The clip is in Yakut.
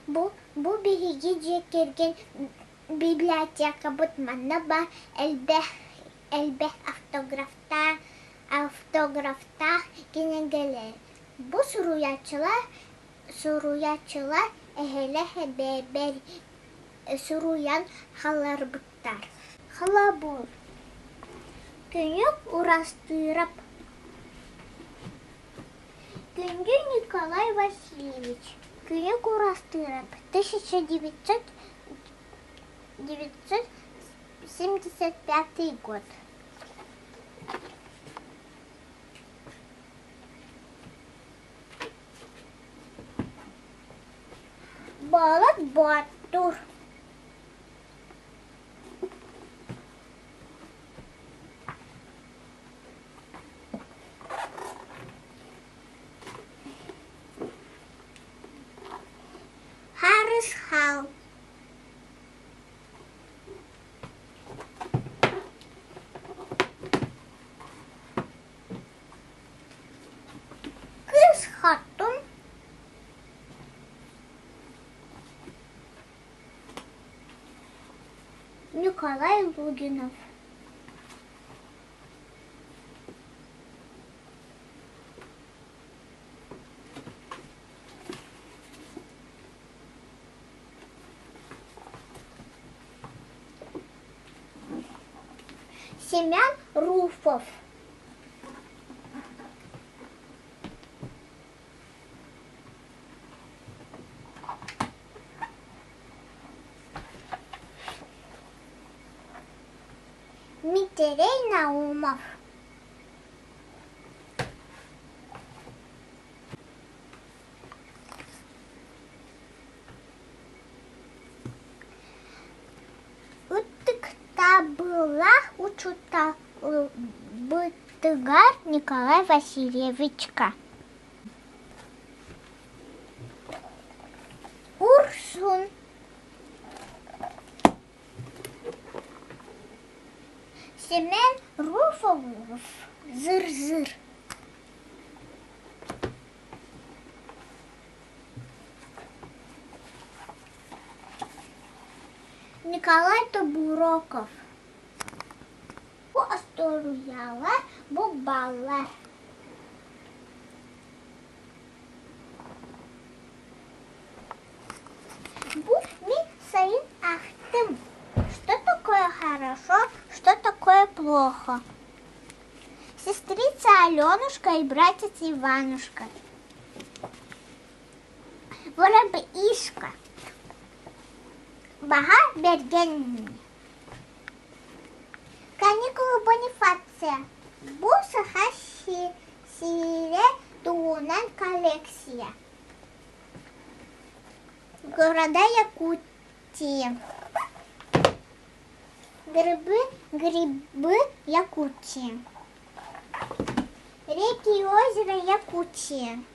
Бу бу биһиги дьиэ кэргэн библиотекабыт манна баар элбэх элбэх автографтаах автографтаах кинигэлэр. Бу суруйааччылар суруйааччылар эһэлэр эбээбэр суруйан хаалларбыттар. Холобур, Күнүк Урастыырап Күндү Николай Васильевич, Күнүк Урастыырап 1975 год. Болот Боотур Харысхал Кыыс Хотун Николай Лугинов Семен Руфов Митерей Наумов Ытыктабыллаах учууталбытыгар Николай Васильевичка Урсун Семен Руфов Зыр-зыр Николай Тобуроков Бу остуоруйалар, бу баллар Бу мин сайын ахтым. Что такое хорошо, что такое плохо. Сестрица Аленушка и братец Иванушка. Воробьишка. Баха Берген. Каникулы Бонифация. Бу саха сирэ туһунан коллекция. Города Якутии. Грибы, грибы Якутии. Реки и озера Якутии.